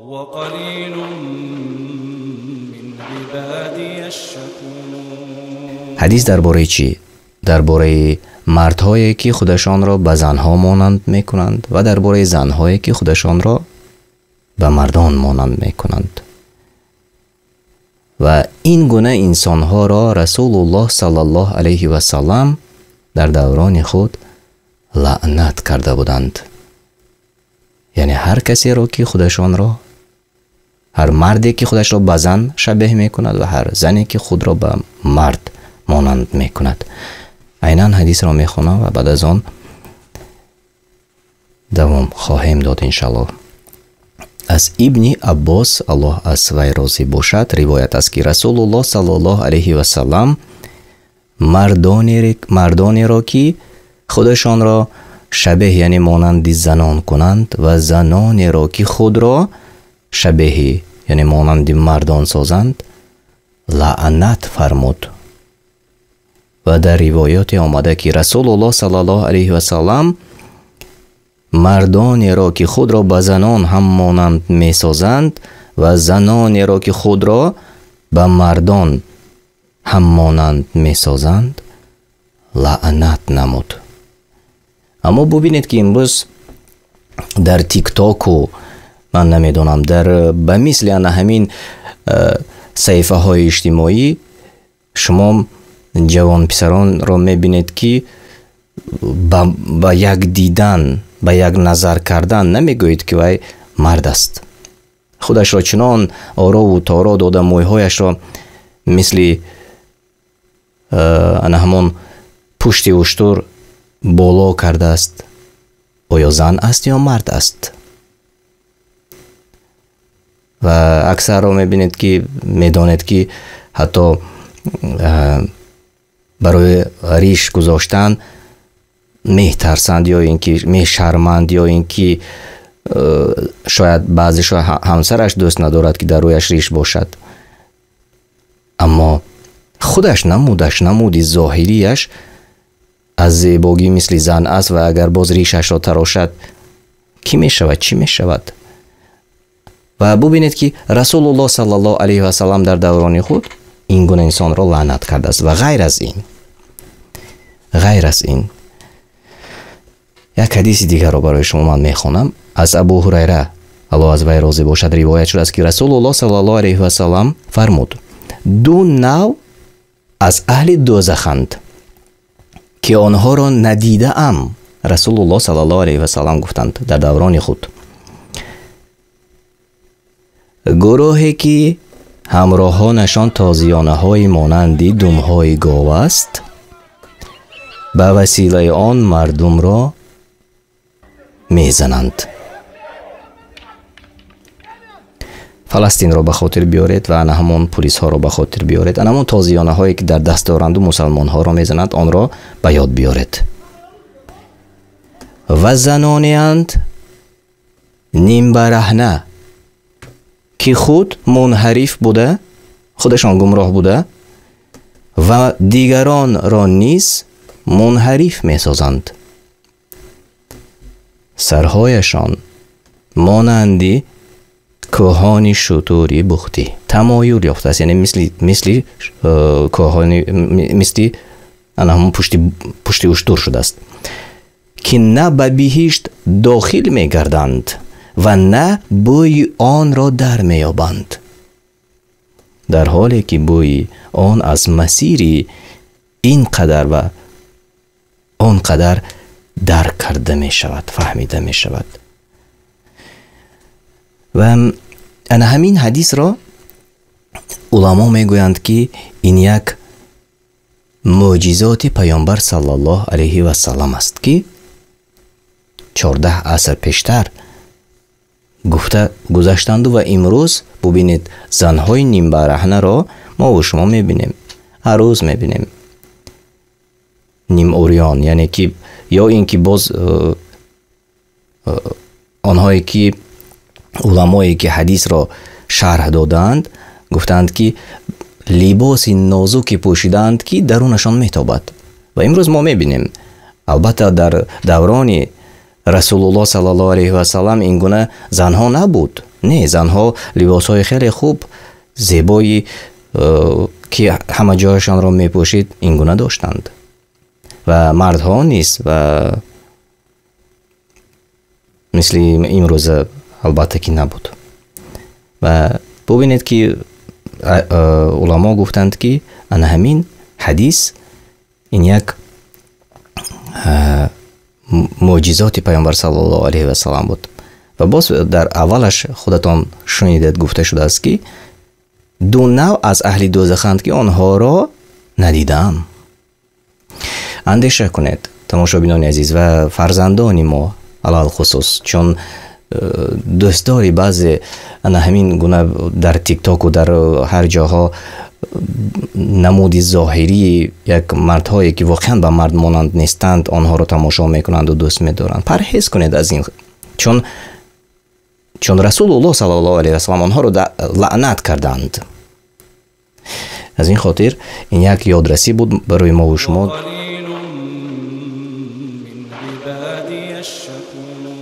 وقليل من عبادي الشكور. Ҳадис дар бораи чӣ? Дар бораи мардҳое ки худашонро ба занҳо монанд мекунанд ва дар бораи занҳое ки худашонро ба мардон монанд мекунанд. Ва ин гуна инсонҳоро Расулуллоҳ саллаллоҳу алайҳи васаллам дар даврони худ лаънат карда буданд. Яъне ҳар касеро ки худашонро, ҳар марде ки худашро ба зан шабеҳ мекунад ва ҳар зане ки худро ба мард монанд мекунад. Айнан ҳадисро мехонам ва баъд аз он давом хоҳем дод иншаллоҳ. Аз Ибни Аббос, Аллоҳ аз вай розӣ бошад, ривоят аст ки Расулуллоҳ саллаллоҳу алайҳи васаллам мардонеро ки худашонро шабеҳ, яъне монанди занон кунанд ва занонеро ки худро шабеҳи, яъне монанди мардон созанд, лаънат фармуд. Ва дар ривоёте омада ки Расулуллоҳ саллаллоҳу алайҳи васаллам мардонеро ки худро ба занон ҳам монанд месозанд ва занонеро ки худро ба мардон ҳам монанд месозанд лаънат намуд. Аммо бубинед ки имрӯз дар тиктоку, ман намедонам, дар ба мисли ана ҳамин саҳифаҳои иҷтимоӣ шумо ҷавонписаронро мебинед ки ба як дидан, ба як назар кардан намегӯед ки вай мард аст. Худашро чунон орову торо дода, мӯйҳояшро мисли ана ҳамон пушти уштур боло кардааст. Оё зан аст ё мард аст? Ва аксарро мебинед ки медонед ки ҳатто барои риш гузоштан метарсанд ё ин ки мешарманд, ё ин ки шояд баъзешо ҳамсараш дӯст надорад ки дар рӯяш риш бошад. Аммо худаш намудаш, намуди зоҳирияш аз зебогӣ мисли зан аст ва агар боз ришашро тарошад, кӣ мешавад, чӣ мешавад? Ва бубинед ки Расулуллоҳ саллаллоҳу алайҳи васаллам дар даврони худ ин гуна инсонро лаънат кардааст. Ва ғайр аз ин як ҳадиси дигарро барои шумо ман мехонам. Аз Абу Ҳурайра, Аллоҳ аз вай розӣ бошад, ривоят шудааст ки Расулуллоҳ саллаллоҳу алайҳи васаллам фармуд: ду нав аз аҳли дӯзаханд ки онҳоро надидаам. Расулуллоҳ саллаллоҳу алайҳи васаллам гуфтанд дар даврони худ: гурӯҳе ки ҳамроҳонашон тозиёнаҳои монанди думҳои гов аст, ба василаи он мардумро мезананд. Фаластинро ба хотир биёред ва ана ҳамон пулисҳоро ба хотир биёред, ана ҳамон тозиёнаҳое ки дар даст доранду мусалмонҳоро мезананд, онро ба ёд биёред. Ва занонеанд нимбараҳна ки худ мунҳариф буда, худашон гумроҳ буда ва дигаронро низ мунҳариф месозанд. Сарҳояшон монанди кӯҳони шутури бухтӣ тамоюл ёфтааст, яъне мисли кӯҳони, мисли ана ҳамон пушти уштур шудааст, ки на ба биҳишт дохил мегарданд ва на бӯи онро дар меёбанд, дар ҳоле ки бӯи он аз масири ин қадар ва он қадар дарк карда мешавад, фаҳмида мешавад. Ва ана ҳамин ҳадисро уламо мегӯянд ки ин як мӯъҷизоти Паёмбар саллаллоҳу алайҳи васаллам аст ки 14 аср пештар гуфта гузаштанду ва имрӯз бубинед занҳои нимбараҳнаро мо ва шумо мебинем, ҳар рӯз мебинем. Нимурён, яъне ки ё ин ки боз онҳое ки уламое ки ҳадисро шарҳ додаанд гуфтаанд ки либоси нозуке пӯшидаанд ки дарунашон метобад. Ва имрӯз мо мебинем, албатта дар даврони Расулуллоҳ саллаллоҳу алайҳи васаллам ин гуна занҳо набуд. Не, занҳо либосҳои хеле хуб, зебои, ки ҳама ҷояшонро мепӯшид, ин гуна доштанд ва мардҳо низ ва мисли имрӯза албатта ки набуд. Ва бубинед, ки уламо гуфтанд, ки ана ҳамин ҳадис ин як мӯъҷизоти Паёмбар саллаллоҳу алайҳи васалам буд. Ва боз дар аввалаш худатон шунидед, гуфта шудааст, ки ду навъ аз аҳли дӯзаханд, ки онҳоро надидаам. Андеша кунед, тамошобинони азиз, ва фарзандони мо алалхусус, чун дӯстдори баъзе ана ҳамин гуна дар Тиктоку дар ҳар ҷоҳо намуди зоҳирии як мардҳое, ки воқеан ба мард монанд нестанд, онҳоро тамошо мекунанду дӯст медоранд. Парҳез кунед аз ин, чун Расулуллоҳ саллаллоҳу алайҳи васалам онҳоро лаънат карданд. Аз ин хотир ин як ёдрасӣ буд барои мову шумо. وقليل من عبادي الشكور.